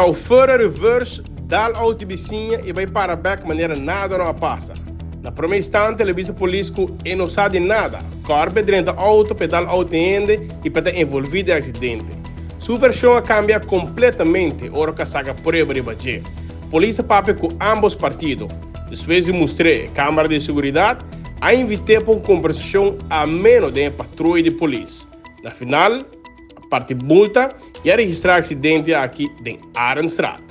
Chauffeur a reverse, dal auto di bisiña y bay para bek manera nada no a pasa. Na prome instante el a bisa polis cu e no sa di nada. Corbe drenta auto p'e dal auto di hende y p'e ta envolvi den accidente. Su version a cambia completamente ora cu a saca prueba riba dje. Polis a papia cu ambos partido. Despues di mustr'é e camera di seguridad, a invit'é pa un combersacion ameno den e patruya di polis. Na final, a parti multa y a registra accidente aki den Arendstraat.